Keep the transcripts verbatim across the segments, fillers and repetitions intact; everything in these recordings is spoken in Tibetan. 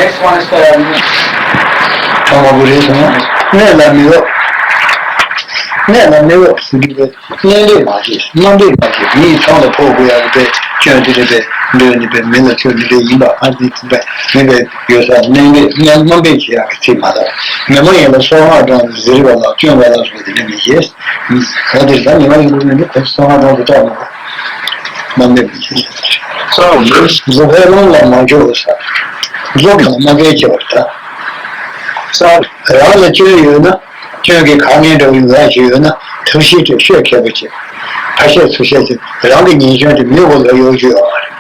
Next one is, um, ཁྲ་མ་བུ་རེད་སོང་། གནས་ལ་མི་འོབ། གནས་ལ་མི་འོབ་ཟེར་གྱི་རེད། གནས་འདོད་མ་བྱེད། རྣམ་འདོད་མ་བྱེད། མི་ཡི་མཚམས་ལ་ཕོག་དགོས་ཡག་གི་སྐྱོན་དེ་འདྲ་པས་འདོད་ནི་པས། མི་ལ་སྐྱོན་འདི་འདྲ་ཡིན་པ་ཨ་ནི་ཚིག་པས་མི་པས་ཡོད་ས། གནས་འདོད་རྣམ་རྣམ་འདོད་བྱེད་ཡག་གི་ཚིག་མ་དག་མི་མ་ཡིན་ལ་སོགས་སྔགས་བགྲང་ནས་ཟེར་བ་ལ་སྐྱོན་པ་ལ་སོགས་དེ་འདྲ་མི་བྱེད། ག་དེ་ཟ་མི་མ་ཡིན་པ་མི་འདུག་སོགས་སྔགས་བགྲང་དུ་སྐྲག་མ་དགོས། རྣམ་འདོད་མི་བྱེད། རྫོགས་པའི་ཀློང་ལ་མ་སྦྱོར་བ་ཟེར། རྫོགས་པ་ལ་མ་འགལ་བྱེད་པར་ཐལ། རང་ལ་སྐྱོན་ཡོད་ན། སྐྱོན་གྱི་ག་ངན་འདྲ་བོ་ཡོད་ཡག་ཞིག་ཡོད་ན་ཐབས་ཤེས་ཀྱིས་ཤོད་མཁས་པོ་བྱེད། ཕར་བཤད་ཚུར་བཤད་བྱེད། རང་གི་ཉེས་སྐྱོན་དེ་མི་གོ་ལ་གཡོག་རྒྱུ་ཡོད་མ་རེད།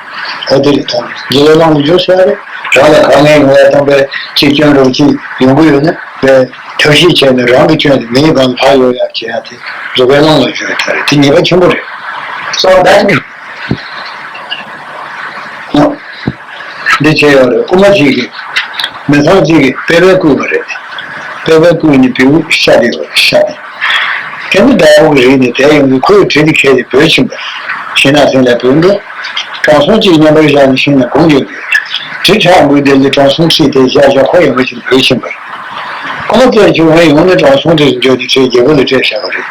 ད་དེ་རེད། ད་རྫོགས་པའི་ཀློང་ལ་སྦྱོར་ཟེར་ཡ་རེད། རང་ལ་ག་ངན་ཡོང་ཡག་སྟོང་པའི་ཅིག་སྐྱོན་འདྲ་བོ་ཅིག་ཡོང་གི་ཡོད་ན་པའི་ཐབས་ཤེས་བྱས་ནས་རང་གི་སྐྱོན་དེ་མིའི་སྒང་ལ་ཕར་གཡོག་ཡག་བྱེད་ཡག་དེ་རྫོགས་པའི་ཀློང་ལ་སྦྱོར་ཡག་དེ་རེད། དེ་ཉེས་པ་ཆེན་པོ་རེད། So that means འདི་བྱས་ཡོད་རེད། རྐུན་མ་གཅིག་གིས་མི་ཚང་གཅིག་གིས་པད་པའི་བརྐོས་པ་རེད། པད་པའི་བརྐོས་ནས་བེའུ་ཤ་དེ་བ་ཤ་དེ། དེ་ནི་ཟླ་བོ་གི་རིགས་ནས་དེ་ཡོང་དུས་ཁོས་གྲི་དེ་ཁྱེར་ཏེ་བོས་ཕྱིན་པ་རེད། ཤིང་ནགས་སེང་ལ་བོས་འགྲོ། དྲང་སྲོང་གཅིག་མཉམ་པར་བཞག་ནས་ཤིང་ནགས་གོང་འགྱོ་དུས། གྲི་ཁྲག་འགུལ་དེ་ལས་དྲང་སྲོང་ཁྲིད་དེ་བཞག་བཞག་ཁོ་ཡོང་བ་ཞིག་བོས་ཕྱིན་པ་རེད། ཁོ་མོ་བཙལ་བྱུང་བས་ཡོང་ནས་དྲང་སྲོང་དེ་ཚོ་འགྱོ་ནས་ཁྲིད་རྒྱལ་པོ་ལ་སྤྲད་བཞག་པ་རེད།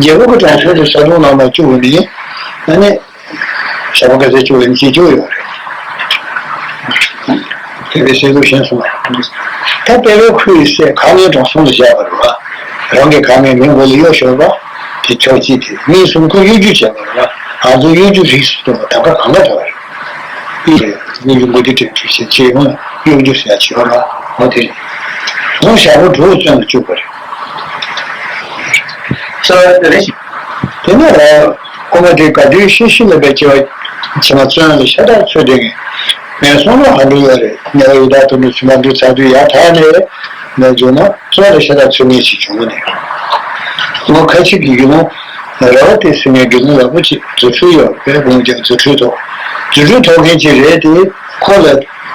རྒྱལ་པོ་གིས་དྲང་སྲོང་དེ་ས་དོང་ནང་ལ་བཅུག་ནས་ཨ་ནི། ཞག་པོ་ཁ་ཤས་བཅུ་ལ་ཉིས་བཅུ་ཡོད་རེད། དེ་བས་སེ་ལུ་ཞན་སོང་བ། ད་དཔེ་བའི་ཁུལ་སེ་ག་ངའི་གྲོང་གསུམ་ལ་བཞག་པ་རེད་བ། རང་གི་ག་ངའི་མིང་འོག་ལ་གཡོག་ཤོར་བ། དེ་ཕྱོགས་གཅིག་དེ་གཉིས་གསུམ་ཁོ་གཡོ་སྒྱུ་བྱས་པ་རེད་བ། ང་ཚོ་གཡོ་སྒྱུ་རིགས་སུ་གཏོགས་པ་ད་ག་གང་ག་འདྲ་བ་རེད། ཨི་རེད། གཡོ་སྒྱུ་མགོ་དེ་དྲན་འཁྲུལ་བྱས་བྱས་ཡོང་ལ་གཡོ་སྒྱུ་ཟེར་ཡ་བྱེད་པ་རེད་བ། འོ་དེ་རེད། ལོ་ཞག་པོ་དྲུག་བཙོན་ལ་བཅུག་པ་རེད། ས་རེད། དེ་ནས་ར་རྐུན་མ་དེ་ག་དུས་ཤི་ཤི་ལ་བས་སྐྱེ་བ་ཕྱི་མ་བཙོན་ལ་ཤ་སྟག་ཚུད་དེ་ངས་ངས་སོང་ལ་ཧ་འགྲོ་ཡ་རེད། ཉེ་བ་ཡི་དྭགས་དུད་འགྲོ་ཚུལ་མ་འདུག་ཚར་དུས་ཡར་དྲག་ནས་ནས་འཛུལ་ན་བཙོན་ལ་ཤ་སྟག་ཚུད་ངེས་ཤིག་བྱུང་བ་ནས། ངོ་ཁ་ཆེ་གི་དགེ་སློང་ར་བ་ཏི་ཟེར་མཁན་དགེ་སློང་ཡག་པོ་ཅིག་རྫུ་འཕྲུལ་ཡོད་པའི་དགོངས་ཀྱང་རྫུ་འཕྲུལ་ཐོགས། རྫུ་འཕྲུལ་ཐོགས་མཁན་ཅིག་རེད་དེ་ཁོ་ལ་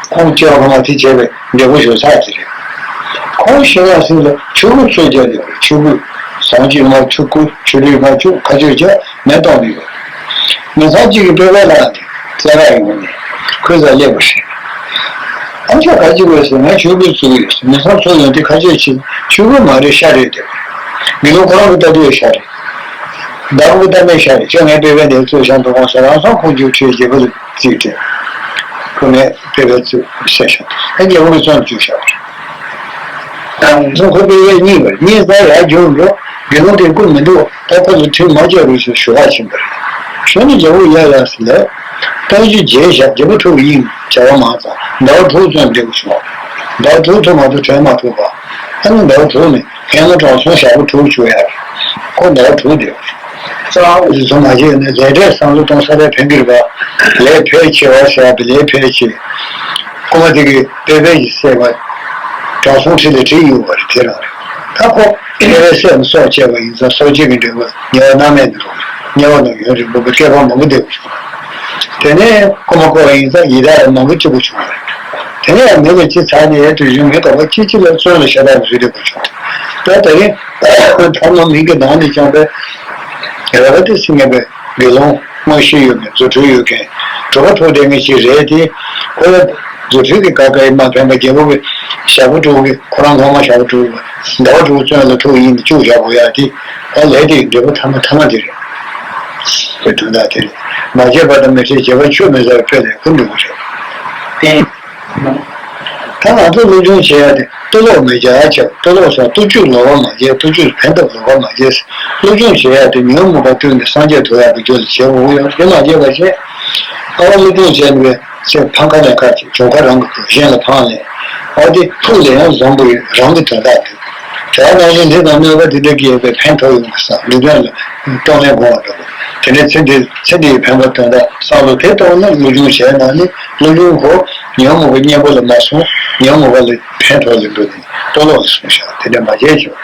ཁོང་སྐྱེ་བ་སྔ་མ་དེ་བྱས་པའི་འབྲས་བུ་ཞུ་ཚར་གྱི་རེད། ཁོང་ཤིང་ནགས་སེང་ལ་ཆུ་བུར་ཚོས་རྒྱག་ཡོད་རེད། ཆུ་བུར་ཟངས་ཀྱི་མར་ཆུ་ཁུ་ཆུ་ལུད་མར་བཅུག་ཁ་གཅོད་བྱས་མེ་གཏོང་གི་ཡོད་རེད། མི་ཚང་གཅིག་གིས་དཔེ་བལྟས་ལ་ནི་རྩྭ་རག་ཡོང་ནས་ཁོའི་རྩར་སླེབས་པ་རེད། ཨ་ཅག་ག་ཅི་དགོས་ཟེར། ང་ཆུ་བུར་བཙུགས་ཡོད་ཟེར། མི་ཚང་ཚོ་ཡོང་དུས་ཁ་གཅོད་བྱས། ཆུ་བུར་མ་རེད་ཤ་རེད་དེ། མི་ལོ་ཁོ་རང་གི་ལྟ་དུས་ཤ་རེད། བདག་པོ་ལྟ་མེད་ཤ་རེད། ཅོ་ངའི་དཔེ་བལྟས་ནས་བཙུགས་བཞག་འདུག་གོ་ཟེར། རང་སང་ཁོང་རྒྱུགས་ཁྲིད་རྒྱལ་པོ་ལ་རྩིས་སྤྲད། ཁོ་ངས་དཔེ་བལྟས་བཙུགས་བཤད་ཤག་ཨེ་རྒྱལ་པོ་གི་བཙོན་བཅུག་ཤག་པ་རེད། ད་ང་ཚོ་ཁོ་དཔེ་བལྟས་གཉིས་པར་གཉིས་ཙམ་ཡར་རྒྱུགས་འགྲོ། དགེ་སློང་དེ་སྐུ་མི་འདུག་ད་ཁོ་ལ་ཁྲིམས་མ་བཅག་རོགས་ཞེས་ཞུ་བར་ཕྱིན་པ་རེད། ཞོན་ནས་རྒྱལ་པོ་ཡ་ཡ་ཟེར་ལབ། རྟ་རྒྱུག་རྗེས་བཞག་རྒྱལ་པོ་ཁྲོ་བོའི་དབྱིངས་བྱ་བ་མང་ཙམ་ཟླ་བ་དྲུག་ཙམ་འདས་པ་བྱུང་བ། ཟླ་བ་དྲུག་ཐུབ་མ་ཐུབ་དྲན་མ་ཐུབ་པ། ཨ་ནི་ཟླ་བ་དྲུག་ནས་ཕན་ལ་དྲང་སྲོང་ཞག་པོ་དྲུག་བཅུག་ཡ་རེད། ཁོ་ཟླ་བ་དྲུག་འདས་པ་རེད། རྩ་བ་རི་ཚོ་མ་བྱས་ནས་ལས་འབྲས་བསམ་བློ་གཏོང་ས་ལས་ཕན་གྱི་རེད་པ། ལས་ཕལ་ཆེ་བ་ཟེར་བ་དེ་ལས་ཕལ་ཆེ། རྐུན་མ་དེ་གིས་པེ་པེ་ཡི་བསད་པ། དྲང་སྲོང་ཁྲི་ལ་བྲིས་ཡོད་པ་རེད། དེ་རང་རེད། ད་ཁོ་པེ་པེ་བསད་ནས་སྲོག་བཅད་པ་ཡིན་ཙང་སྲོག་བཅད་ཀྱི་འབྲས་བུ་ཉེ་བ་སྣང་མེད་དུ་རུང་། ཉེ་བ་ན་ཡུན་རིང་པོ་པའི་བསྐལ་པ་མང་པོ་འདས་པ་བྱུང་བ་རེད། དེ་ནས་རྐུན་མ་བརྐོས་པ་ཡིན་ཙང་ཡི་དྭགས་ལ་མང་པོ་སྐྱིད་པོ་བྱུང་བ་རེད། དེ་ནས་མི་ལ་ཅི་ཚར་ནས་ཡལ་དུ་བཞུགས་མི་ག་པ་ཅི་ཅི་ལ་བཙོན་ལ་ཤ་སྟག་བཟོས་བསྡད་པ་བྱུང་བ་རེད། ད་དེ་རིང་ཐ་མ་མིང་གི་ནང་ནས་བྱུང་བའི་ར་བ་ཏི་ཟེར་མཁན་པའི་དགེ་སློང་མངོན་ཤེས་ཡོད་མཁན་རྫུ་འཕྲུལ་ཡོད་མཁན་གྲུབ་པ་ཐོབ་བསྡད་མཁན་ཞིག་རེད་དེ། ཁོ་ལ་རྫུ་འཕྲུལ་གྱི་བཀའ་བཀའ་ཡིས་མ་ཕན་པ་རྒྱལ་པོ་གི་ཞག་པོ་དྲུག་གི་ཁོ་རང་ངོ་མ་ཞག་པོ་དྲུག་གི་ཟླ་བ་དྲུག་བཙོན་ལ་ཐུག་ཡིན་བཅུག་བཞག་དགོས་ཡ་དེ་ཁོ་ལས་དེ་འབྲས་བུ་ཐ་མ་ཐ་མ་དེ་རེད། དེ་དོན་དག་དེ་རེད། མ་བྱས་པ་དང་མི་འཕྲད་བྱས་པ་ཆུད་མི་ཟ་བའི་དཔེ་ལས་ཁུར་འགྲོ་གི་རེད། ད་ང་ཚོ་སློབ་སྦྱོང་བྱེད་ཡ་དེ་ལྟོ་ལོག་མི་བྱ་ཆེ། ལྟོ་ལོག་ཟེར་ལྟོ་ཆུ་ལོག་པ་མ་བྱེད། ལྟོ་ཆུ་ཕན་ཐོགས་ལོག་པ་མ་བྱེད། སློབ་སྦྱོང་བྱེད་ཡ་དེ་ཉོན་མོངས་པ་བཏུལ་ནས་སངས་རྒྱས་ཐོབ་ཡ་གི་རྒྱུ་ལ་བྱེད་དགོས་ཡོད་རེད། དེ་མ་བྱས་པ་བྱས། ཨ་བ་སློབ་སྦྱོང་བྱས་ནས་ཚེ་ཕམ་ཁ་ནས་ཁ་ཅིག་གྱོང་ཁ་རང་གི་སྒྲུབ། གཞན་ལ་ཕངས་ནས། ཨ་དེ་ཐུགས་ལ་ཡང་བཟང་པོ་ཡོད། རང་གི་དོན་དག་དེ། དེ་ནང་བཞིན་འདི་དང་གནོད་པ་འདི་འདྲ་གི་ཡོད་པའི་ཕན་ཐོགས་ཡོང་གི་ས་ལུས་དོན་ལ་གཏོང་ལེན་དགོས་པ་འདྲ་པོ། དེ་ནས་ཚེ་འདི་ཚེ་འདིའི་ཕན་པ་དོན་དག་བསམ་བློ་དེ་གཏོང་ན་སློབ་སྦྱོང་བྱས་ན་ནི་སློབ་སྦྱོང་གོ་ཉོན་མོངས་པའི་གཉེན་པོ་ལ་མ་སོང་། ཉོན་མོངས་པ་ལ་ཕན་ཐོགས་ལ་འགྲོ་ནས་ལྟོ་ལོག་ལ་སོང་ཤག་དེ་འདྲ་མ་བྱས་ཀྱང་།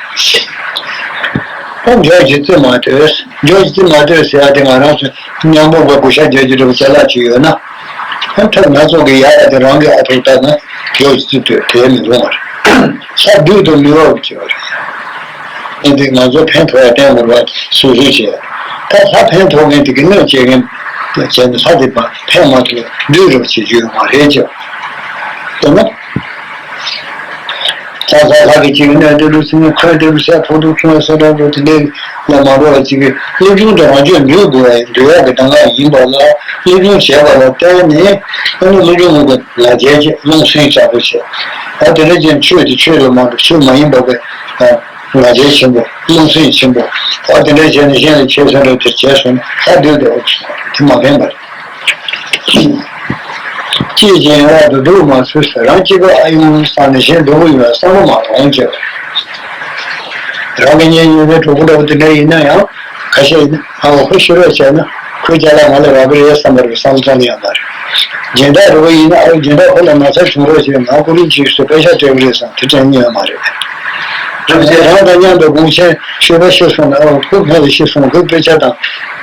ད་འཇོག་ཇི་སྲིད་མ་ཐོས། འཇོག་ཇི་སྲིད་མ་ཐོས་ཟེར་ཡ་དེ་ང་རང་ཚོ་ཉོན་མོངས་པ་བགོ་བཤའ་རྒྱག་རྒྱུ་འདྲ་པོ་ཅ་ལག་ཅིག་ཡོད་ན། ཐབས་སྣ་ཚོགས་ཀྱིས་ཡ་ཡ་དེ་རང་གི་ཨ་ཐུར་བཏགས་ན་འཇོག་ཇི་སྲིད་ཐོས་དེ་མི་རུང་བ་རེད། ས་བདུད་དུ་མི་འོབ་ཅེས་པ་རེད། ཨེ་འདི་ང་ཚོ་ཕན་ཐོགས་ཡ་བསྟན་དགོས་རེད་བ། སོ་སོའི་བྱས། ད་ལྷ་ཕན་ཐོགས་མཁན་དེ་གི་གནོད་བྱེད་མཁན་བྱས་ནས་ལྷ་དེ་ཕན་མ་ཐོགས་བདུད་རུ་བྱེད་རྒྱུ་ཡོད་མ་རེད་ཅེས། དེ་ན། ད་ས་ལྷག་གི་ཅིག་གནས་འདི་རུ་སྲིད་ནས་འཁོན་འདི་རུ་སད་ཕོ་ཐུག་ཆུང་བའི་སེ་འདྲ་འགྲོ་དེ་འདྲའི་ལ་མ་འགྲོ་བ་ཅིག་གི་སློབ་སྦྱོང་དེ་རང་ཆོས་འདུལ་དགོས་པ་འདུལ་ཡག་གི་གདམས་ངག་ཡིན་པ་ལ་སློབ་སྦྱོང་བྱས་པ་ལ་བརྟེན་ནས་ཨ་ནི་སློབ་སྦྱོང་ངོ་ག་ལ་རྒྱལ་ཆེ་རླུང་སེམས་ཆགས་པོ་བྱས། ཨ་དེ་འདྲ་ཅན་ཆོས་དེ་ཆོས་ལ་མ་འགྲོ་ཆོས་མ་ཡིན་པ་བས་ལ་རྒྱལ་ཆེན་པོ་རླུང་སེམས་ཆེན་པོ་ཨ་དེ་འདྲ་བྱས་ནས་གཞན་ལ་ཆོས་སེམས་རེ་དེ་བྱས་སོང་ན་ད་འདུལ་དེ་འོ་དེ་མ་ཕན་པ་རེད། ཅེས་བྱས་ཡང་དུ་སྡུག་མ་ཚུལ་ཟེར་རང་གཅིག་པ་ཨ་ཡོང་བསམ་ནས་གཞན་སྡུག་པོ་ཡོང་བ་བསམ་བློ་མ་གཏོང་བྱས་པ་རེད། རང་གི་གཉེན་ཉེ་བའི་གྲོགས་པོ་འདྲ་བོ་དེ་འདྲ་ཡིན་ན་ཡང་ཁ་ཤས་ཡིན་ན་ཨ་འོ་ཁོ་ཤི་རོགས་བྱས་ན་ཁོའི་ཅ་ལག་ང་ལ་རག་གི་རེད་བསམ་པར་བསམ་བློ་གཏོང་ནི་ཡང་མ་རེད། སྦྱིན་བདག་འདྲ་བོ་ཡིན་ན་ཨ་འོ་སྦྱིན་བདག་ཁོ་ལ་མ་རྩ་བྱུང་རོགས་བྱས་ང་ཁོ་རང་གཅིག་སུ་པེ་ཤ་སྤྲད་གི་རེད་བསམ་དེ་དྲན་ནི་ཡང་མ་རེད། རང་དང་མཉམ་དུ་དགོངས་ཆེན་ཤོད་པ་ཤི་སོང་ན་ཨ་འོ་ཁོ་ཕ་ལ་ཤི་སོང་ཁོའི་པེ་ཤ་དང་།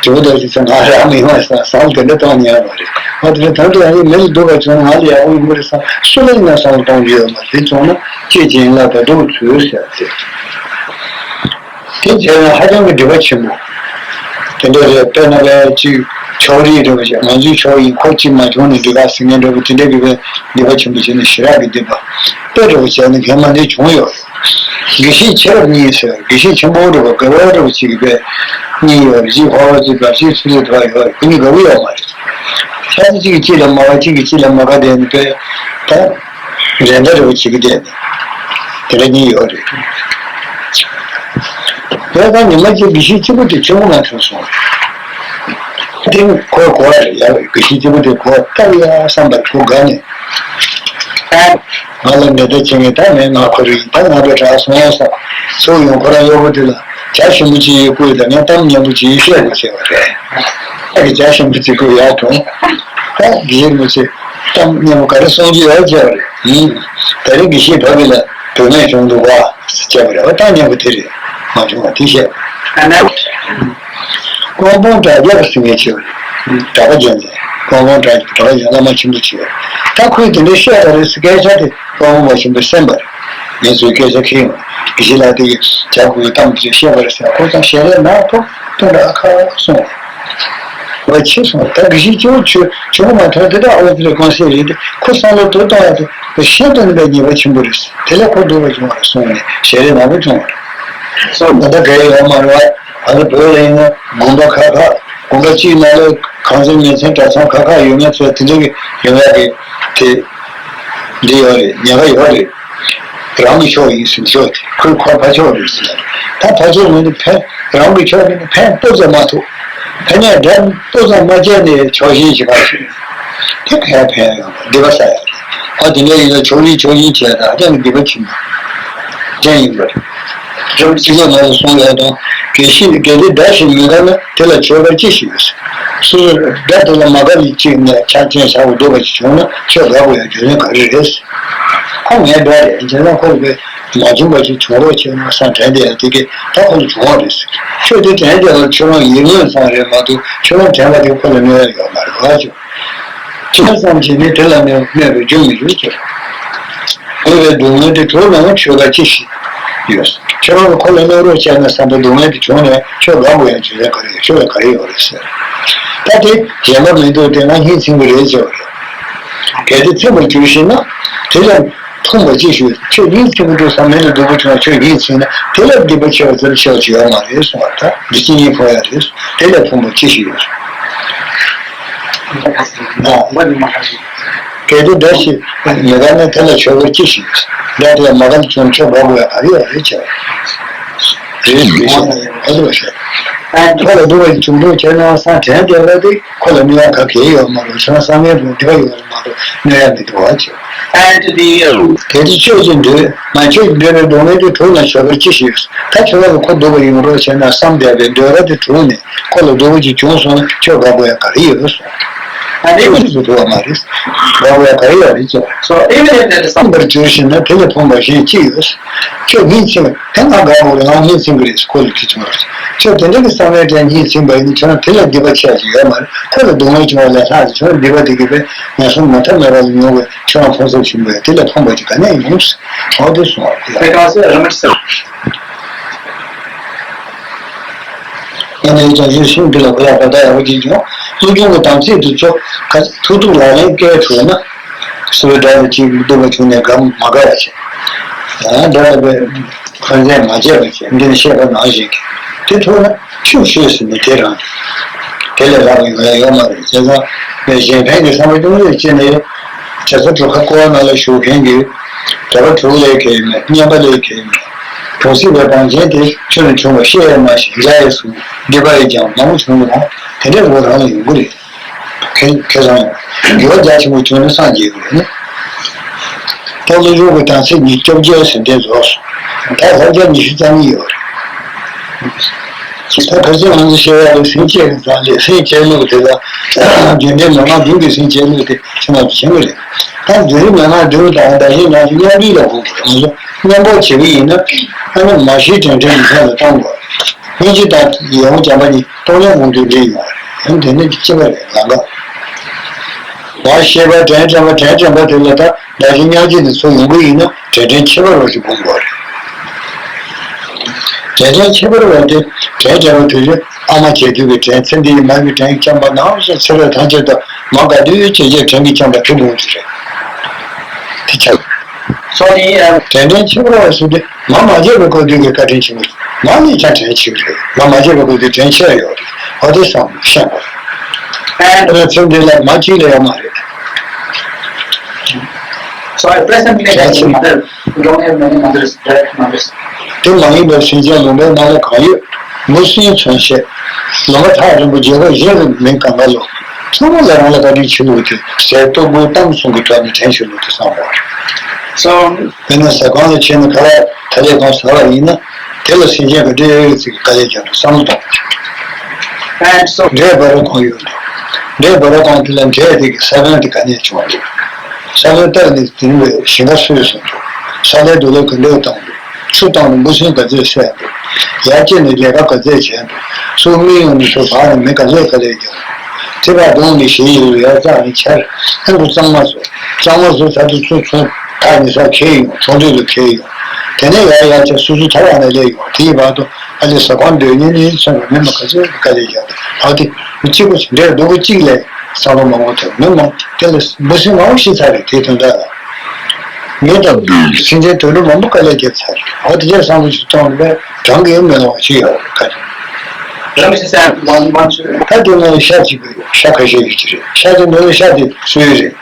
དེ་འོ་ད་ཅི་ཚེ་ང་རང་མི་ཡོང་བ་བསམ་བསམ་དེ་འདྲ་གཏོང་ཉན་པ་རེད། ཨ་དེ་ནས་ད་དུང་ཨ་ནི་མི་ལ་སྡུག་པ་བྱུང་ང་ལ་ཡག་པོ་ཡོང་གི་རེད་བསམ་སུ་ལ་ཡིན་ན་བསམ་བློ་གཏོང་རྒྱུ་ཡོད་མ་རེད། དེ་བྱུང་ན་ཅེས་བྱིན་རླབས་དང་སྡུག་ཚུལ་ཟེར་ཏེ། དེ་བྱས་ན་ཧ་ཅང་གི་སྒྲིབ་པ་ཆེན་པོ། དེ་འདྲ་རེད་དཔེར་ན་ལས་ཅིག་ཕྱོགས་རིས་རེད་པ་ཞེས་ང་ཚོའི་ཕྱོགས་ཡིན་ཁོ་གཅིག་མ་བྱུང་ནས་འདི་ག་ཟེར་མཁན་འདྲ་པོ་དེ་འདྲ་གི་བས་སྒྲིབ་པ་ཆེན་པོ་བྱས་ནས་ཞེ་དྲག་གི་སྡིག་པ། དཔེ་འདྲ་པོ་བྱས་ན་གན་མ་འདི་བྱུང་ཡོད་རེད། དགེ་བཤེས་ཆེ་རབས་གཉིས་ཟེར་དགེ་བཤེས་ཆེན་པོ་རེད་པ་དགེ་བ་རེད་པ་ཅིག་གི་བས་གཉིས་ཡོད་རེད། གཅིག་ཧོར་བ་ཅིག་དགའ་བཤེས་ཚུལ་ལས་དོ་ཡོད་རེད། ཁོ་གཉིས་དགའ་པོ་ཡོད་མ་རེད། ཆ་ཚང་གཅིག་གིས་གཅིག་ལ་མ་དགའ་གཅིག་གིས་གཅིག་ལ་མ་དགའ་བསྡད་ནས་བས་ད་རེད་མདའ་རེད་པ་ཅིག་གི་བསྡད་ནས་དེ་འདྲ་གཉིས་ཡོད་རེད། བས་ད་ཉི་མ་གཅིག་དགེ་བཤེས་གཅིག་པོ་དེ་ཆེན་པོ་མ་ཐོན་སོང་། དེ་ཁོ་གོ་བ་རེད་ཡ་དགེ་བཤེས་གཅིག་པོ་དེ་གོ་སྟབས་ཡག་བསམ་པར་ཁོ་དགའ་ནས། ང་ལ་མེ་མདའ་བྱེད་མཁན་ད་མེད་ང་ཁོ་རེ་ཡིན་ད་ང་བས་དྲག་སོང་ས། ཚུར་ཡོང་ཁོ་རང་གཡོག་པོ་དེ་ལ་ཇ་ཞིམ་པོ་ཅིག་ཡོད་བསྐུར་ད་ངས་གཏམ་སྙན་པོ་ཅིག་བཤད་དགོས་བྱས་པ་རེད། ཨ་གི་ཇ་ཞིམ་པོ་ཅིག་བསྐུར་ཡག་དང་། ད་དགེ་བཤེས་མོ་ཆེ་གཏམ་སྙན་པོ་ག་རེ་གསུང་རྒྱུ་ཡོད་བྱས་པ་རེད་ཡིན། ད་རེས་དགེ་བཤེས་ཕ་གི་ལ་དོན་མེད་བྱུང་འདུག་བ་བྱས་པ་རེད། ཨ་གཏམ་སྙན་པོ་དེ་རེད་མ་བྱུང་བ་དེ་བཤད། ཀོང་པོ་གྲགས་རྒྱལ་ཟེར་མཁན་ཆེ་བ་རེད། གྲགས་པ་རྒྱལ་མཚན། ཀོང་པོ་གྲགས་གྲགས་པ་རྒྱལ་བླ་མ་ཆེན་པོ་ཆེ་བ་རེད། ད་ཁོས་དེ་འདྲའི་བཤད་པ་རེད་ཟེར་སྐད་ཆ་དེ་ཀོང་པོ་མ་ཆེན་པོས་གསན་པ་རེད། ངས་ཚོའི་སྐད་ཆ་ཁེལ་ཡོང་། དགེ་བཤེས་ལགས་དེ་གིས་ཇ་བསྐུར་གཏམ་ཅིག་བཤད་པ་རེད་ཟེར་ཁོ་ཚང་ཞལ་རས་ནག་ཐོག་སྟོན་པ་ཨ་ཁ་སོང་བ་ཕྱི་སོང་། ད་དགེ་བཤེས་ཆུང་ཆུང་ཆུང་མ་ཐོན་དེ་དག་ཨ་ལ་དེ་ལ་གོང་གསལ་རེད་དེ་ཁོ་བསམ་བློ་དོ་གཏོང་ཡ་དེ་ཤིན་ཏུ་ནས་པའི་ཉེས་པ་ཆེན་པོ་རེད། དེ་ལས་ཁོ་སྡུག་པ་བྱུང་བ་རེད་གསུངས་ནས་ཞལ་རས་ནག་པོ་བྱུང་བ་རེད། སོ་ད་ལྟ་ག་ཡོད་མ་རེད་བ། ད་ལྟ་བོད་ལ་ཡིན་ན་དགོན་པ་ཁག་ཁག་དགོན་པ་གཅིག་ནང་ལ་གངས་ཅན་མེ་ཚན་གྲྭ་ཚང་ཁག་ཁག་ཡོད་མེད་ཚོ་དེ་འདྲ་གི་ཡོང་ཡ་གི་དེ་འདི་ཡོད་རེད། ཉེན་ཁ་ཡོད་རེད། རང་གི་ཕྱོགས་ཡིན་ཟེར་ཕྱོགས་དེ་ཁོའི་ཁོ་ཕ་ཕྱོགས་རེད་ཟེར། ད་ཕ་ཕྱོགས་མིན་ནི་ཕན་རང་གི་ཕྱོགས་མིན་ནི་ཕན་སྤུ་ཙམ་མ་ཐུབ། ཕན་ཡ་འདྲ་སྤུ་ཙམ་མ་སྐྱེས་ནས་ཕྱོགས་ཞེན་ཞིག་ག་ཞིག་དེ་ག་ཡ་ཕན་ཡ་ཡོང་བ་སྡིག་པ་བསགས་ཡ་རེད། ཨ་དེ་འདྲ་ཡིན་ན་ཕྱོགས་རིས་ཕྱོགས་ཞེན་བྱས་ད་ཨ་ཅག་གི་སྡིག་པ་ཆེན་པོ་ཅན་ཡིན་པ་རེད། རབ་ཅིག་ལ་ང་ལ་གསུངས་ཡོད་དང་། གལ་སྲིད་གལ་ཏེ་དགྲ་ཞིག་མི་དགའ་ན་དེ་ལ་མཆོད་པ་ཅི་ཞིག་ཡོད། སོ་སོ་དགྲ་དེ་ལ་མ་དགའ་ནས་ཅིག་ནས་ཆ་རྐྱེན་ཟ་བ་སྡུག་པ་ཅིག་བྱུང་ན་ཁྱོད་དགའ་དགོས་ཡ་རྒྱུ་མཚན་ག་རེ་རེད། ཁོ་ངའི་དགྲ་རེད་བྱས་ན་ཁོ་ལ་མ་བྱུང་བ་ཅིག་བྱུང་རོགས་བྱས་ན་བསམ་དྲན་བསྡད་ཡ་དེ་གས་ད་ཁོ་ལ་བྱུང་བ་རེད། ཁྱོད་དེ་དྲན་བསྡད་ཡ་ཁྱོད་རང་ཡིད་སྨོན་ཙམ་རེད་མ་གཏོགས་ཁྱོད་རང་དྲན་པ་དེ་ཁོ་ལ་གནོད་ཡ་ཡོད་མ་རེད་བ་ཅོ། ཁྱོད་ཙམ་གྱིས་ནི་དེ་ལ་གནོད་གནོད་པའི་རྒྱུ་མི་འགྱུར་ཅིག། དགོས་པའི་སྡུག་བསྔལ་དེ་གྲོལ་ནའང་ཆོས་དགའ་ཅི་ཞིག་ཡོད། ཁྱོད་རང་གི་ཁོ་ལ་གནོད་རོགས་བྱས་ན་བསམ་པའི་སྡུག་བསྔལ་དེ་བྱུང་ནས་ཁྱོད་དགའ་དགོས་ཡ་བྱེད་ཡ་ག་རེ་ཡོད་ཁྱོད་ལ་ག་རེ་ཡོད་རེད་ཟེར། ད་དེ་གཞན་པ་མི་འདུག་དེ་ང་སྙིང་ཚིམ་གི་རེད་ཟེར་བ་རེད། གལ་ཏེ་ཚིམ་པར་གྱུར་ཞེ་ན་དེ་ལ་ཕོངས་པ་ཅི་ཞིག་ཡོད། ཁྱོད་སྙིང་ཚིམ་གི་འདུག་བསམ་མི་ལ་སྡུག་པོ་བྱུང་ན་ཁྱོད་སྙིང་ཚིམ་ན་དེ་ལ་སྡིག་པ་ཆེ་བ་ཙམ་ཆེ་བ་ཅིག་ཡོད་མ་རེད་གསུངས་པ་རེད། ད་འདི་ཅི་སྙིང་ཕོངས་ཡ་རེད། དེ་ལས་ཕོངས་པ་ཅི་ཞིག་ཡོད། གལ་ཏེ་དགྲ་ཞིག་མི་དགའ་ན་དེ་ལ་མཆོད་པ་ཅི་ཞིག་ཡོད། དགྲ་དེ་ལ་མ་དགའ་ན་ཁྱོད་ཁྱོད་དགའ་དགོས་ཡ་ག་རེ་ཡོད་རེད་བྱས། རེད་རེད་བྱས་ཨ་ལོ་བྱས། ཁོ་ལ་སྡུག་པ་ཞིག་བྱུང་འགྲོ་བྱས་ན་སང་དྲན་བསྡད་པ་དེ་ཁོ་ལ་གནོད་ཡ་ག་གེ་ཡོད་མ་རེད། ཁྱོད་རང་བསམ་ངན་པོ་འདི་པ་ཡོད་རེད་མ་གཏོགས་གནོད་ཡ་མི་འདུག་བ་བྱས། གལ་ཏེ་ཆོས་ཀྱི་འདོད་མ་ཆོས་ཀྱི་འདོད་པའི་སྡུག་བསྔལ་དེ་གྲོལ་ན་མཆོད་པ་ཅི་ཞིག་ཡོད། ད་ཁྱོད་རང་གི་ཁོ་སྡུག་པ་ཡོང་རོགས་བྱས་ན་བསམ་བསྡད་པའི་འདོད་པ་དེ་གྲོལ་ནས་ཁོ་ལ་སྡུག་པོ་ཅིག་བྱུང་སོང་ན་ཁྱོད་དགའ་དགོས་ཡ་ག་རེ་ཡོད་སོང་། ད་ནི་ཁོ་ཚོས་ཐུབ་པ་མ་རེད། དགའ་དགོས་ཡ་ག་རེ་ཡོད་རེད་ཅེས། སོ་ཨེ་མི་རེད་དེ་བསམ་པར་གྱུར་ཞེ་ན་དེ་ལས་ཕོངས་པ་གཞན་ཅི་ཡོད། ཁྱོད་སྙིང་ཚིམ་དེ་ང་དགའ་དགོས་རེད་ང་སྙིང་ཚིམ་གི་རེད་ཁོ་ལ་དེ་བྱུང་རེད། ཁྱོད་དེ་འདྲ་གི་བསམ་བློའི་གྲས་སྙིང་ཚིམ་པ་ཡིན་ན་ཁྱོད་རང་དེ་ལས་སྡིག་པ་ཆེ་ཞིག་ཡོད་མ་རེད། ཁོ་ལ་སྡུག་བསྔལ་བྱུང་བ་ལས་ལྷག་ཅིག་ཁྱོད་རང་སྡིག་པ་དེ་གི་བས་ངན་སོང་མུ་མཐའ་མེད་པ་ལ་མྱོང་བའི་ཁྱོད་རང་ཕུན་སུམ་ཆེན་པོ་ཡོད་དེ་ལས་ཕོངས་པ་ཅིག་ག་ནས་ཡོང་། འོ་དེ་སོང་བ་དེ་ལ། ཁྱེད་རང་ཚོས་རི་མོ་ཟེར། ཨ་ནེ་ཅང་ཞུ་ཤིང་འདི་ལ་བུ་ལ་བར་ཐག་ཡག་པོ་ཅིག་བྱུང་། སློབ་སྦྱོང་གི་དམ་ཚིག་དེ་ཚོ་ག་ཐུག་ཐུག་ལག་ལེན་བཀལ་ཐུབ་ན། སོའི་དགྲ་དང་གཅིག་སྡུག་པ་བྱུང་ནས་དགའ་མ་དགའ་བ་བྱེད། ད་འདྲ་བའི་འཁོན་འཛིན་མ་བྱས་པ་བྱས། འདི་ནི་བཤད་པ་ནང་བཞིན་གྱི་དེ་ཐུག་ན་ཆུ་ཤོད་ཟེར་ནས་དེ་རང་དེ་ལས་ལྷག་པའི་ཡོང་ཡ་ཡོད་མ་རེད། བྱས་ཙང་གཞན་ཕན་གྱི་བསམ་པ་ཅུང་ཟད་བྱས་ནས་དྲི་ཟ་གྲུ་ཁ་བསྐོར་ནང་ལ་བཞུགས་མཁན་གྱི་དྲི་བ་དྲུག་ལས་གལ་མེད། བསྙེན་པ་ལས་གལ་མེད། གྲོང་གསེབ་པའི་བང་ཆེན་དེ་ཆུ་ནས་བྱུང་བ་ཤེས་ཡ་མ་ཤེས་འཇའ་ཡི་གཟུགས་སྡིག་པ་ཡི་རྒྱང་མང་པོ་བྱུང་བ་དང་དེ་འདྲའི་ལོ་རང་ལ་ཡོང་གི་རེད། ཁེ་ཁེ་བཟང་ཡོད། འགྱུར་བ་རྒྱ་ཆེན་པོ་བྱུང་ན་སངས་རྒྱས་དགོས་ནི། སྟག་ལུང་གཞུང་གི་དམ་ཚིག་ཉིས་བཅོ་བརྒྱད་ཟེར་འདི་རྫོགས་སོང་། ད་ལྷག་བརྒྱ་ཉི་ཤུ་རྩ་གཉིས་ཡོད་རེད། ད་ཕལ་ཆེར་ང་ཚོ་བཤད་ཡག་ལ་སེམས་བསྐྱེད་ཀྱི་རྩ་ལས་སེམས་བསྐྱེད་ལུགས་དེ་ལ་རྒྱུན་ལྡན་མན་ངག་བདུན་གྱི་སེམས་བསྐྱེད་ལུགས་དེ་ཁྱེད་རྣམས་ཀྱིས་མཁྱེན་གྱི་རེད། ད་རྒྱུན་ལྡན་མན་ངག་བདུན་དང་བདག་གཞན་ནང་གི་མཉམ་འབྲེལ་ལ་དགོངས་དགོས་རེད། ང་ཚོ་མཉམ་པོ་བྱེད་ཀྱི་ཡིན་ན་ཨ་ནི་མ་ཤེས་དྲན་དྲན་མི་ཚང་ལ་གཏོང་དགོས་རེད། སྙིང་རྗེ་དང་ཡིད་འོང་བྱམས་པ་གཉིས་སྟོང་ཉིད་དགོངས་དོན་འདྲེས་ཡོང་བ་རེད། ཡང་དེ་ནི་ཅི་བ་རེད་ལམ་ཁ། བ་ཤེས་པ་དྲན་དྲན་པ་དྲན་དྲན་པ་དེ་ལ་ད་བདག་གཞན་མཉམ་བརྗེ་དེ་ཚོ་ཡོང་གི་ཡིན་ན་དྲན་དྲན་ཁྱད་པར་བ་ཞིག་སྒོམ་དགོས་རེད། དྲན་དྲན་ཁྱད་པར་བ་དེ་དྲན་དྲན་པ་དེ་ཚོ་ཨ་མ་བྱེད་དུས་ཀྱི་དྲན་ཚེ་འདིའི་མ་གི་དྲན་འཁྱམས་པ་ནམ་ཞིག་ཚེ་རབས་ཐམས་ཅད་དུ་མ་དགའ་དུས་ཇེ་ཇེ་དྲན་གྱིས་འཁྱམས་པ་དེ་སྒོམ་གྱི་རེད། དེ་ཆགས། སོ་ནི་ཨ། དྲན་དྲན་ཁྱད་པར་བ་ཞིག་དེ། མ་མ་བྱས་པའི་སྐབས་དུས་ཀྱི་བཀའ་དྲིན་ཆེན་པོ། མ་ནི་ཆ་དྲན་ཆེ་གི་རེད། མ་མ་བྱས་པའི་སྐབས་དུས་དྲན་ཆེ་ཡོད་རེད། འོ་དེ་བསམ་ཤེས་པ་རེད། ཨ་ནི་ཚེ་འདི་ལ་མ་གཅིག་ལས་ཡོད་མ་རེད། So at present we have mother, we don't have many mothers, direct mothers. དེ་མ་ཡིན་པར་སེམས་ཅན་ལུང་པའི་ནང་ལ་གང་ཡོད། མུ་སྲིན་མཚོན་བྱེད། ལུང་པ་ཐག་རིང་པོ་རྒྱལ་པོ་གཞན་ལ་མི་གང་ག་ལོ། ཚང་མ་ལ་རང་ལ་བཀའ་དྲིན་ཆེ་ལུགས་དེ་ཟས་ལྟོ་བུ་གཏམ་གསུམ་གྱི་ཐོག་ནས་དྲན་ཆེ་ལུགས་དེ་བསམ་པ་རེད། So དཔེར་ན་ཟ་ཁང་ལ་ཕྱིན་ན་ག་ལ་ཐ་ལེ་གང་ཟ་བ་ཡིན་ན་དེ་ལ་སེམས་ཅན་ག་འདྲའི་ཡོད་ཚིག་གི་དཀའ་ལས་བརྒྱབ་ན་བསམ་བློ་གཏོང་། And so འབྲས་བ་ར་གང་ཡོད་འདུག་འབྲས་བ་ར་གང་དེ་ལ་འབྲས་དེ་གི་ས་བོན་དེ་ག་ནས་བྱུང་བ་རེད། ས་བོན་བཏབ་ནས་དེ་ནི་ཞིང་ཁ་སོས་སོང་འདུག་ས་ལའི་རྡོ་ལ་ག་འདྲས་བཏང་འདུག་ཆུ་བཏང་ནས་འབུ་སྲིན་ག་ཚོད་བསད་འདུག་ཡར་སྐྱེས་ནས་ལས་ཀ་ག་ཚོད་བྱས་འདུག་སུ་མི་ཡོང་ནས་སུ་བག་ནས་མི་ག་ཚོད་དཀའ་ལས་བརྒྱབ་འདུག་ཐེ་བ་གདོང་ནས་ཞེ་ཡི་ཡར་བཙག་ནས་ཁྱེར། ཨ་ཁུ་གཙང་མ་བཟོ། གཙང་མ་བཟོ་ཚར་དུས་ཚུར་ཚུར་ཐག་ཉེ་སར་ཁྱེར་ཡོང་གྲོང་སྡེ་ལ་ཁྱེར་ཡོང་། དེ་ནས་ཡར་ཡར་བྱས་སོ་སོ་ཐག་ཡང་ནས་སླེབས་ཡོང་། དེའི་བར་དུ་ཨ་ལས་ཟ་ཁང་སྡོད་ཉེན་ནི་སོང་བ་མི་མ་ག་ཚོད་དཀའ་ལས་བརྒྱབ་འདུག་ཨ་དེ་མི་གཅིག་པོ་འདྲེ་སྡུག་པོ་གཅིག་ལས་བསམ་བློ་མང་པོ་ཐོན། མི་མང་དེ་ལ་འབུ་སྲིན་མང་པོ་ཤི་ཚར་རེད། དེ་དོན་དག་ལ། མི་དང་སེམས་ཅན་དུད་འགྲོ་མང་པོ་དཀའ་ལས་བརྒྱབ་ཚར། འོ་དེ་འདྲའི་བསམ་བློ་ཞིག་གཏོང་ནས་བགྲང་གིས་མི་ལང་བ་ཞིག་ཡོད་རེད་ཁ་ཅིག་རང་གི་སེམས་མང་མང་ཆུ་ད་དེ་ནས་ཤ་གཅིག་པོ་ཡོད། ཤ་ཁ་ཤས་ཡོད་ཀྱི་རེད། ཤ་དེ་ནང་ལ་ཤ་དེ་སོའི་རེད།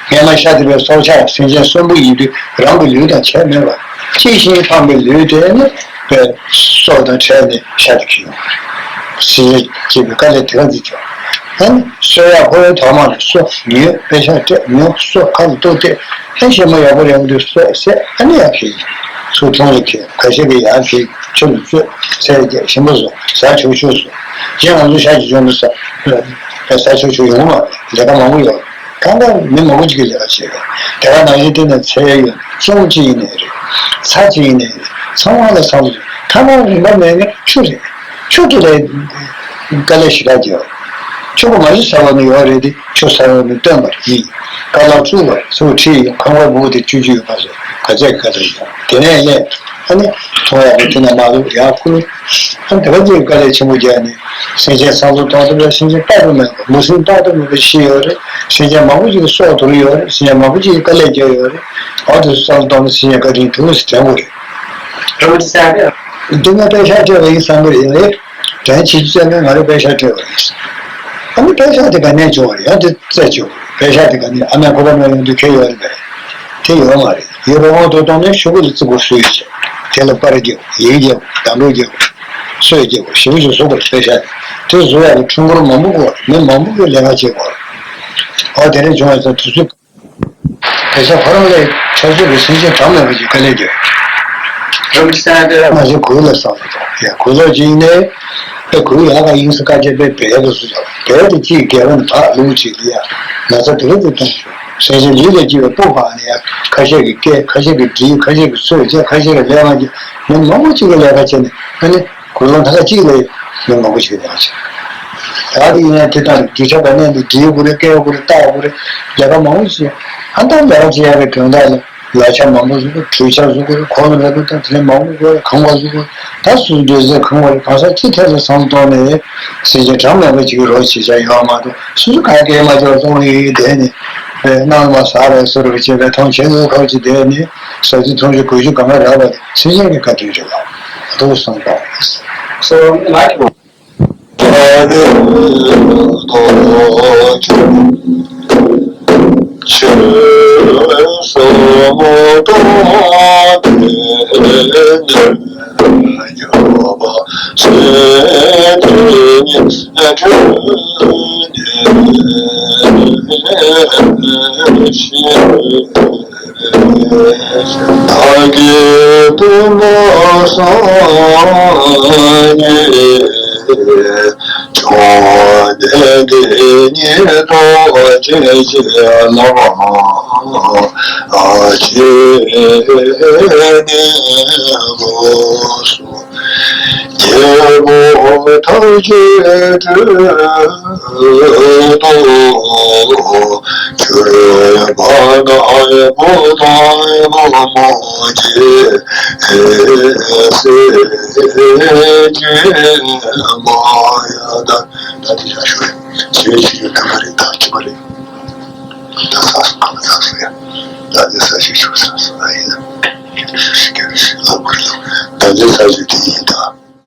སྔན་མ་ཤ་དེ་པའི་སྲོག་ཆགས་སེམས་ཅན་གསོན་པོ་ཡིན་དུས་རང་གི་ལུས་དང་ཁྱད་མེད་པ། གཅིག་ཤིང་འཕངས་པའི་ལུས་དེ་ནི་པའི་སྲོག་དང་ཕྲལ་ནས་ཤ་དེ་ཁྱེར་ཡོང་བ་རེད། སེམས་ཅན་སྐྱེས་པའི་དཀའ་ལས་དེ་ག་ཚོད་བྱུང་། ཨ་ནི་གསོ་ཡག་ཕོ་བའི་ཐོག་མ་ལ་གསོ་ཉོས། པེ་ཤག་སྤྲད་ཉོས། གསོ་ཁ་ལ་ལྟོ་སྟེར། ཨ་ཞེ་མ་ཡག་པོ་རེད་འདུག་གསོ་ཟས་ཨ་ནི་ཡག་གི་ཚུར་གྲོང་ལ་ཁྱེར། ཁ་ཤས་ཀྱིས་ཡག་གི་ཆུ་ལ་བཙོས་ཚལ་རྒྱག་ཞིམ་པོ་བཟོ། ཟ་ཆོག་ཆོག་བཟོ། གཞན་ང་ཚོ་ཤ་ཅིག་བྱུང་འདུག་ཟ་ཟ་ཆོག་ཆོག་ཡོང་མ་རེད། ལས་ཀ་མང་པོ་ཡོད་རེད། གང་ལྟར་མི་མང་པོ་ཅིག་གིས་ལས་ཀ་བྱེད་རེད། དེ་ག་ནང་བཞིན་དེ་ནས་ཚལ་ཡོད། ཙོང་ཅིག་ཡིན་ནའི་རེད། ཚྭ་ཅིག་ཡིན་ནའི་རེད། ཚང་མ་ལ་བསམ་བློ་ཐ་མག་རིན་པ་མེད་ན་ཆུ་རེད། ཆུ་དེ་ལས་དཀའ་ལས་ཞེ་དྲག་རྒྱག་ཆུ་ཁོ་མ་ཞིག་ཟ་བ་ནི་ཡོད་རེད་དེ་ཆུ་ཟ་བ་ནི་སྟོན་པ་ཡིན། དཀའ་ལས་བཙུགས་པ་རེད། ཚུར་ཁྲིད་ཡོང་ཁང་པ་སྦུག་དེ་བཅུ་བཅུ་ཡོད་པ་སོ་ག་ཚད་ག་ཚད་ཡོད་དེ་ནས་ལས་ཨ་ནི་ཐོང་ཡག་པོ་དེ་ན་མ་ལུག་ཡག་ཁུ་ལུ་ཨ་དེ་ག་ཚོད་དཀའ་ལས་ཆེན་པོ་རྒྱག་ནས་སེམས་ཅན་བསམ་བློ་གཏོང་ཐུབ་པ་སེམས་ཅན་ལྟ་ཐུབ་མེད་པ་མུ་སྲིན་ལྟ་ཐུབ་མེད་པ་ཤི་ཡོད་རེད། སེམས་ཅན་མང་པོ་ཞིག་གི་སྲོག་དོར་ཡོད་རེད། སེམས་ཅན་མང་པོ་ཞིག་གིས་དཀའ་ལས་བརྒྱབ་ཡོད་རེད། འོ་དེ་ཚོ་བསམ་བློ་གཏོང་ན་སེམས་ཅན་བཀའ་དྲིན་ཐུགས་སུ་དྲན་དགོས་རེད། རང་གི་སེམས་ཨ་འདི་ང་པེ་ཤག་སྤྲད་པ་ཡིན་བསམ་གི་རེད། ཡིན་རེད། དྲན་བྱེད་རྒྱུ་བཙལ་ན་ང་རང་པེ་ཤག་སྤྲད་པ་རེད། ཨ་ནི་པེ་ཤག་དེ་ག་ནས་བྱུང་བ་རེད། ཡང་དེ་བཙལ་བྱུང་བ་རེད། པེ་ཤག་དེ་ག་ནས་ཨ་མའི་ཁོ་པ་ན་ཡོང་དུས་ཁྱེར་ཡོད་རེད་པས། དེ་ཡོད་མ་རེད། ཡོད་པའི་དབང་དུ་བཏང་ནས་ཤོག་གུ་ལ་བརྩི་བཀུར་སྲོལ་ཡོད་ཅེས། དེ་ལ་པར་རྒྱག་དགོས། ཡིག་རྒྱག་དགོས། བརྡ་འགོད་རྒྱག་དགོས། སྲོལ་རྒྱག་དགོས། ཞིབ་ཞིབ་བཟོ་དགོས་རེད། པེ་ཤག་དེ་བཟོ་ཡག་གི་ཁྲོམ་སྐོར་མང་པོ་དགོས་རེད། མི་མང་པོ་གིས་ལས་ཀ་བྱེད་དགོས་རེད། འོ་དེ་འདྲ་བྱུང་བ་ཙང་དུས་ཚོད། བོད་ས་ཕ་རོལ་ལས་ཆབ་སྲིད་ཀྱི་སེམས་ཅན་གྲངས་མེད་པ་ཞིག་དཀའ་ལས་བརྒྱབ། རིམ་གྱིས་བསམ་ཡ་དེ་ལ་ང་ཚོས་གོས་ལ་བསམ་བློ་གཏོང་ཡ། གོས་ལོག་ཅིག་ཡིན་ནའི་དཔེ་གོས་ཡག་ག་ཡིན་ས་ཁ་ཆེ་དཔེ་བལ་ག་སུ་བྱ་བ་བལ་དེ་གཅིག་རྒྱལ་བ་ནི་བག་ལུག་ཅིག་ལ་ཡ་ན་ཚ་དེ་ག་དེ་གཏོང་ཞོག་སེམས་ཅན་ལུས་ལ་སྐྱིད་པའི་སྤུ་བག་ནས་ཡ་ཁ་ཤས་ཀྱིས་སྐད་ཁ་ཤས་ཀྱིས་འབྲི་ཁ་ཤས་ཀྱིས་གསོས་བྱས་ཁ་ཤས་ཀྱིས་ལས་ཀ་བྱས་མི་མང་པོ་ཅིག་གིས་ལས་ཀ་བྱས་ནས་ཨ་ནི། གུ་ལོ་ཐ་གཅིག་ལས་མི་མང་པོ་ཞིག་ལས་ཀ་བྱེད། ད་དེ་ཡིན་ན་དེ་ལྟར་རྒྱུ་ཆ་ག་ནས་འདི་བྲིས་དགོས་རེད། བཀལ་དགོས་རེད། བཏགས་དགོས་རེད། ལས་ཀ་མང་པོ་བྱེད། ཨ་ད་ལས་ཀ་བྱེད་ཡག་གི་དོན་དག་ལ་ལག་ཆ་མང་པོ་བཟོ་དགོས། གྲུ་ཆ་བཟོ་དགོས་རེད། འཁོར་ལོ་རེད་པ། ད་དེ་ནས་མང་པོ་དགོས་རེད། ཁང་པ་བཟོ་དགོས་རེད། ད་སོ་སོའི་སྡོད་སའི་ཁང་པ་རེད། གང་ས་ཅི་ཐད་ལ་བསམ་བློ་གཏོང་ནས་སེམས་ཅན་གྲངས་མེད་པ་ཅིག་གི་རོགས་བྱེད་བྱ་ཡོད་མ་གཏོགས་སོ་སོ་ག་གེ་མ་བྱས་པ་ཙོང་ཡོད་ཡོད་བསྡད་ནས་སྣང་བ་ཟ་རེད་ཟ་རེད་བྱས་པའི་ཐང་ཆེན་པོའི་ཁ་ཅིག་བསྡད་ནས། ས་ཆ་ཐོན་རྒྱུ་གོ་རྒྱུ་གང་ག་རག་པ་དེ་ཚེ་སྲིང་གི་བཀའ་དྲིན་རེད་བ། ཐུགས་སུན་པ། So, like བདག་གི་བུ་མོ་སངས་རྒྱས་བྱོན་ཏེ། འདི་ཉིད་རྡོ་རྗེ་ལ་ཕྱིན་ནས་སྐུ་གསུང་རྒྱལ་པོ་ཐམས་ཅད་སྤྲུལ་དུ་གྱུར་པ་ན། བུ་དང་བུ་མོ་རྒྱལ་སྲས་ཀྱི་མ་ཡ། ད་ད་དེ་ཡ་ཞུ་རེད། ཞེས་ཞུ་རྒྱུ་ལ་མ་རེད། ད་ཅི་མ་རེད། ད་ས་སུ་གང་ས་སུ་ཡ། ད་དེ་ས་ཞིག་ཞུ་ས་སུ་ན་ཡིན་ན། ད་དེ་ས་ཞིག་